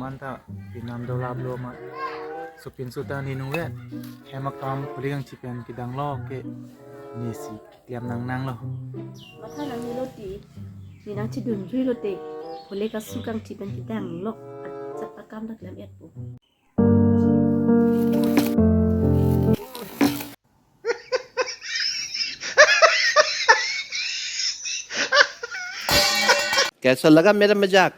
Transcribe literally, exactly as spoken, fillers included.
Manta pinam dolap lo ma. Sopinso ta ninung ve. Hem akam pule kangchi pen kedang lo ke. Nesi klem nang nang lo. Matha nang ni lo ti. Ni nang chedun jui lo te. Pule kasu kangchi pen kedang lo. Ajat akam ta klem et po. कैसा लगा मेरा मजाक?